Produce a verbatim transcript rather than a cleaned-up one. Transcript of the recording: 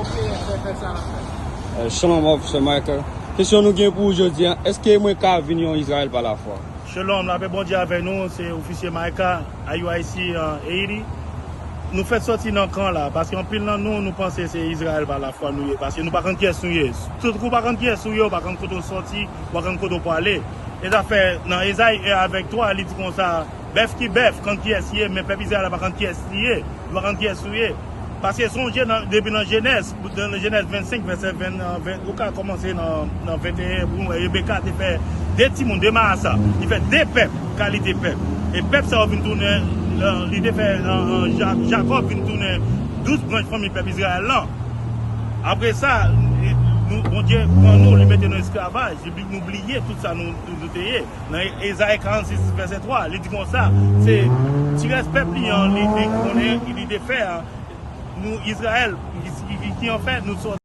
Eh, Shalom, Officer Michael. Kesyon nou gen pou ou jodi a, èske mwen ka vin yon Izrayèl pa lafwa? Shalom, lapè Bondye avè nou, se Ofisye Micah, I U I C, uh, Haiti. Nou fèt sòti nan kan la, paske anpil nan nou, nou panse se Izrayèl pa lafwa nou ye, paske nou pa konn kiyès nou ye. Tout kou pa konn kiyès ou ye, ou pa konn kote w sòti, ou pa konn kote w prale. E zafè nan Ezayi en avèk twa, li di konsa, bèf ki bèf, konn kiyès li ye, men pèp Izrayèl la pa konn kiyès li ye, li pa konn kiyès ou ye. Paske sonje nan, depi nan Jenèz, nan Jenèz vennsenk, vèsè ven, ven, ou ka kòmanse nan, nan venteyen, pou nou wè Rebeka te fè de timoun, de marasa. Li fè de pèp, kalite pèp. E pèp sa yo vin tounen, li te fè, uh, uh, Ja-, Jakòb vin tounen douz branch fanmi pèp Izrayèl lan. Apre sa, nou, Bondye pran nou, li mete nou esklavaj, epi nou bliye tout sa nou, nou, nou te ye. Nan Ezayi karannsis, vèsè twa, li di konsa, se ti rès pèp li an, li, li konnen, li te fè, nou, Izrayèl, ki, ki, ki, ki an fè, nou sòti